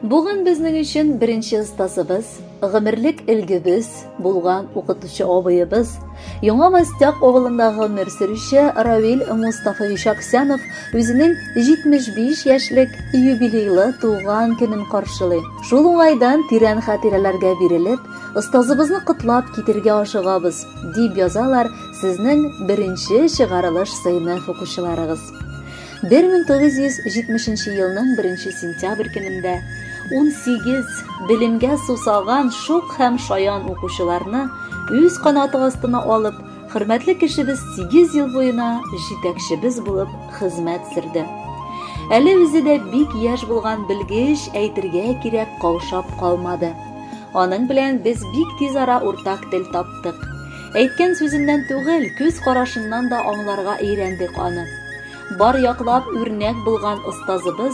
Бүген безнең өчен беренче остазыбыз, гомерлек өлгебез булган укытучы абыебыз, Яңа Мостяк авылында гомер сөрүче Равил Мустафович Аксянов үзенең 75 яшьлек юбилейлы туган көнен каршылый. Шул уңайдан тирән хатирәләргә бирелеп, остазыбызны котлап китергә ашыгабыз, дип язалар сезнең беренче чыгарылыш сыйныф укучыларыгыз. 1970 елның 1 сентябрь көнендә 18 белемгә сусаган шук һәм шаян укучыларны үз канаты астына алып, хөрмәтле кешебез 8 ел буена җитәкчебез булып хезмәт сөрде. Әле үзе дә бик яшь булган белгеч, әйтергә кирәк, каушап калмады. Аның белән без бик тиз ара уртак тел таптык. Әйткән сүзеннән түгел, күз карашыннан да аңларга өйрәндек аны. Бар яклап үрнәк булган остазыбыз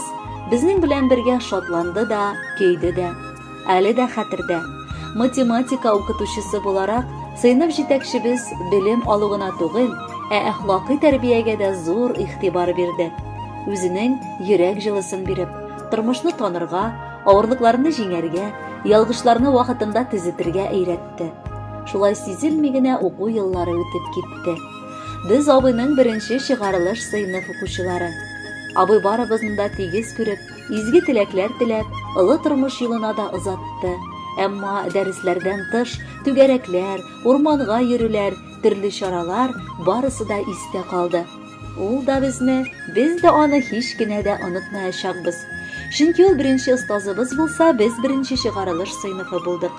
безнең белән бергә шатланды да, көйде дә. Әле дә хәтердә. Математика укытучысы буларак, сыйныф җитәкчебез белем алу гына түгел, ә әхлакый тәрбиягә дә зур игътибар бирде. Үзенең йөрәк җылысын биреп, тормышны танырга, авырлыкларны җиңәргә, ялгышларны вакытында төзетергә өйрәтте. Шулай сизелми генә уку еллары үтеп китте. Без абыйның беренче чыгарылыш сыйныф укучылары. Абый барыбызны да тигез күреп, изге теләкләр теләп, олы тормыш юлына да озатты. Әмма дәресләрдән тыш түгәрәкләр, урманга йөрүләр, төрле чаралар барысы да истә калды. Ул да безне, без дә аны һич кенә дә онытмаячакбыз. Чөнки ул беренче остазыбыз булса, без беренче чыгарылыш сыйныфы булдык.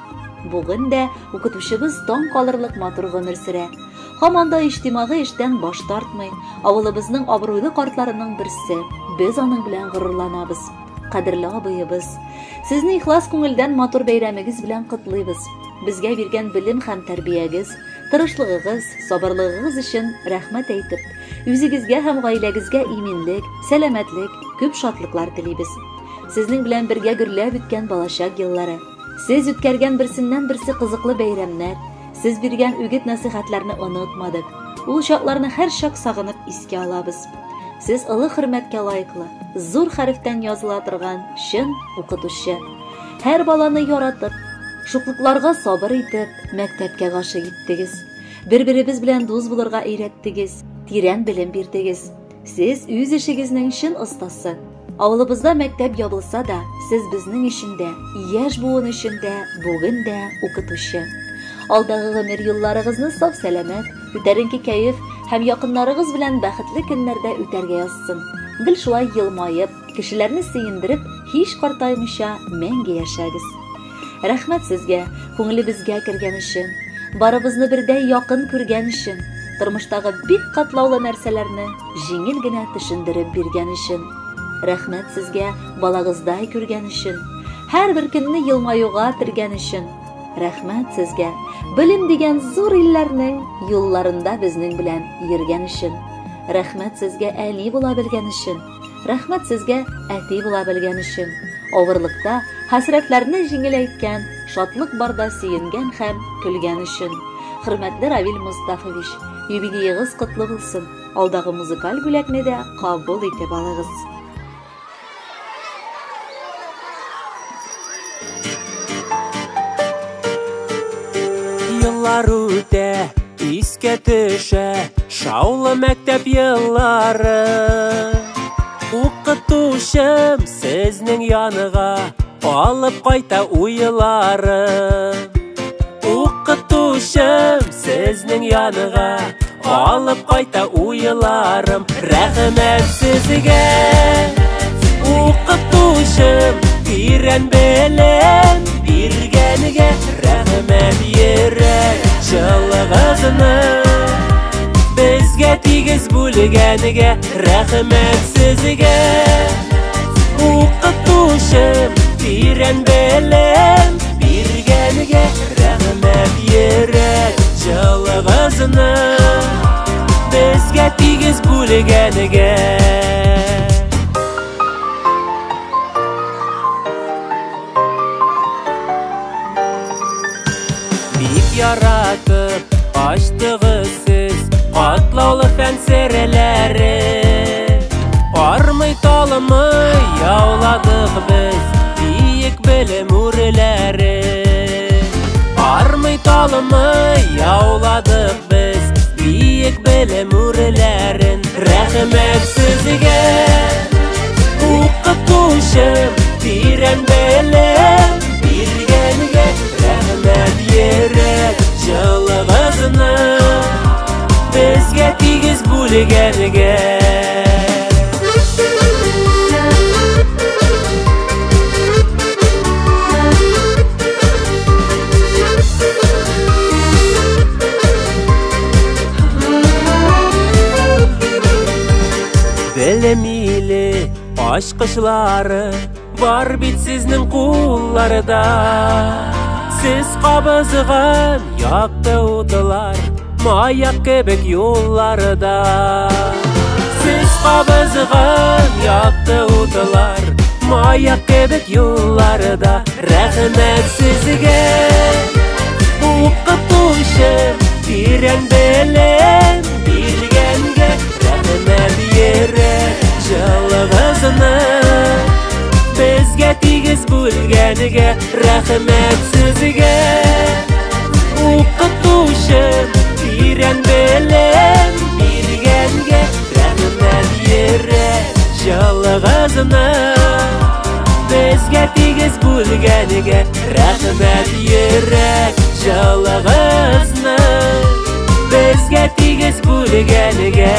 Бүген дә укытучыбыз таң калырлык матур гомер сөрә. Һаман да иҗтимагый эштән баш тартмый. Авылыбызның абруйлы картларының берсе. Без аның белән горурланабыз. Кадерле абыебыз, сезне ихлас күңелдән матур бәйрәмегез белән котлыйбыз. Безгә биргән белем һәм тәрбиягез, тырышлыгыгыз, сабырлыгыгыз өчен рәхмәт әйтеп, үзегезгә һәм гаиләгезгә иминлек, сәламәтлек, күп шатлыклар телибез. Сезнең белән бергә гөрләп үткән балачак еллары, сез үткәргән берсеннән-берсе кызыклы бәйрәмнәр, сез биргән үгет-нәсыйхәтләрне онытмадык. Ул чакларны һәрчак сагынып искә алабыз. Сез олы хөрмәткә лаеклы, зур хәрефтән языла торган чын укытучы. Һәр баланы яратып, шуклыкларга сабыр итеп, мәктәпкә гашыйк иттегез. Бер-беребез белән дус булырга өйрәттегез, тирән белем бирдегез. Сез үз эшегезнең чын остасы. Авылыбызда мәктәп ябылса да, сез безнең өчен дә, яшь буын өчен дә, бүген дә укытучы. Алдагы гомер юлларыгызны сау-сәламәт, күтәренке кәеф һәм якыннарыгыз белән бәхетле көннәрдә үтәргә язсын. Гел шулай елмаеп, кешеләрне сөендереп, һич картаймыйча мәңге яшәгез. Рәхмәт сезгә, күңелебезгә кергән өчен, барыбызны бердәй якын күргән өчен, тормыштагы бик катлаулы нәрсәләрне җиңел генә төшендереп биргән өчен. Рәхмәт сезгә, балагыздай күргән өчен, һәрбер көнне елмаюга төргән өчен. Рәхмәт сезгә, белем дигән зур илләрнең юлларында безнең белән йөргән өчен. Рәхмәт сезгә әни була белгән өчен. Рәхмәт сезгә әти була белгән өчен. Авырлыкта хәсрәтләрне җиңеләйткән, шатлык барда сөенгән һәм көлгән өчен. Хөрмәтле Равил Мостафович, юбилеегыз котлы булсын. Алдагы музыкаль бүләкне дә кабул итеп алыгыз. Еллар үтә, искә төшә шаулы мәктәп еллары. Укытучым сезнең яныга алып кайта уйлары. Укытучым сезнең яныга алып кайта уйларым. Рәхмәт сезгә, укытучым, тирән белем биргәнгә. Рәхмәт йөрәк җылыгызны безгә тигез бүлгәнгә. Рәхмәт сезгә, укытучым, тирән белем биргәнгә. Рәхмәт йөрәк җылыгызны безгә тигез бүлгәнгә. Бик яратып ачтыгыз сез катлаулы фән серләре. Армый талымый яуладык без биек белем үрләрен. Армый талымый яуладык без биек белем үрләрен. Рәхмәт сезгә, укытучым, тирән белем биргәнгә. Рәхмәт йөрәк җылыгызны безгә тигез бүлгәнгә. Белем иле ачкычлары бар бит сезнең кулларда. Сез кабызган якты утлар маяк кебек юлларда. Сез кабызган якты утлар маяк кебек юлларда. Рәхмәт сезгә, укытучым, тирән белем биргәнгә. Рәхмәт йөрәк җылыгызны безгә тигез бүлгәнгә. Рәхмәт сезгә, укытучым, тирән белем биргәнгә. Рәхмәт йөрәк җылыгызны безгә тигез бүлгәнгә. Рәхмәт йөрәк җылыгызны безгә тигез бүлгәнгә.